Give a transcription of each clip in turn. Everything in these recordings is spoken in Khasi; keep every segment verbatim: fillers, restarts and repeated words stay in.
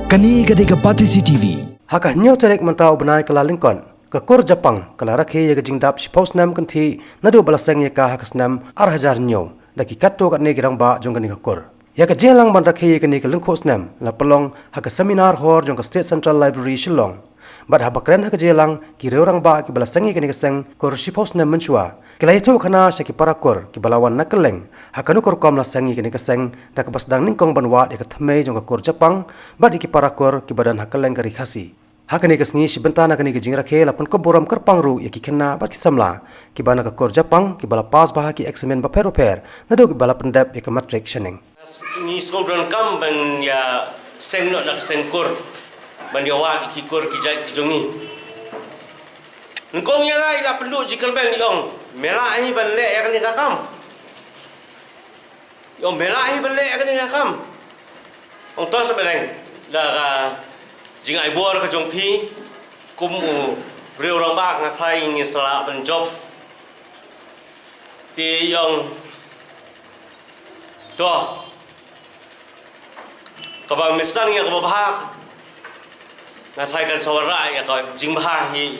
Kane ka dei ka Batesi T V. Ha ka hynñiew tarik mynta u bnai ka la lyngkot, ka kur Japang ka la rakhe ïa ka jingdap shiphew snem kynthih naduh ba la seng ïa ka ha ka snem ar hajar hynñiew da ki katto katne ki rangbah jong kane ka kur. Ïa ka jingïalang ban rakhe ïa kane ka lyngkhuh snem la pynlong ha ka seminar hall jong ka State Central Library Shillong. Bad haba kren ha ka jingïalang, ki riew rangbah kiba la seng ïa kane ka seng kur shiphew snem mynshuwa ki la ïathuh khana sha ki para kur kiba la wan na kylleng ha kano ka rukom la seng ïa kane ka seng, da kaba sdang nyngkong ban wad ïa ka thymmei jong ka kur Japang bad ïa ki para kur kiba don ha kylleng ka ri Khasi. Ha kane ka sngi, shi bynta na kane ka jingrakhe la pynkup burom kyrpang ruh ïa ki khynnah bad ki samla kiba na ka kur Japang kiba la pass bha ha ki eksamin bapher bapher naduh kiba la pyndep ïa ka matrik shaneng. Ngi sngewdon kam ban ïa seng noh na ka seng kur, ban ïa wad ïa ki kur ki jait ki jong ngi. Nyngkong ïa nga i la pynduh jingkyrmen, i ong, me lah hi ban leh ïa kane ka kam. I ong, me lah hi ban leh ïa kane ka kam. Ong, to sa bneng, da ka jingai bor ka jong phi kum u briew rangbah, nga tharai ngin sa lah ban jop. Te i ong, to, kaba me sdang ïa kaba bha, nga tharai kan sa wanrah ïa ka jingbha hi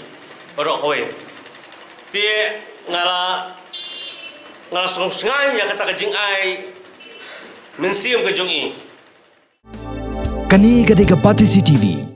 baroh kawei. Te nga la, nga la sngewsngew ïa kata ka jingai mynsiem ka jong i. Kane ka dei ka Batesi T V.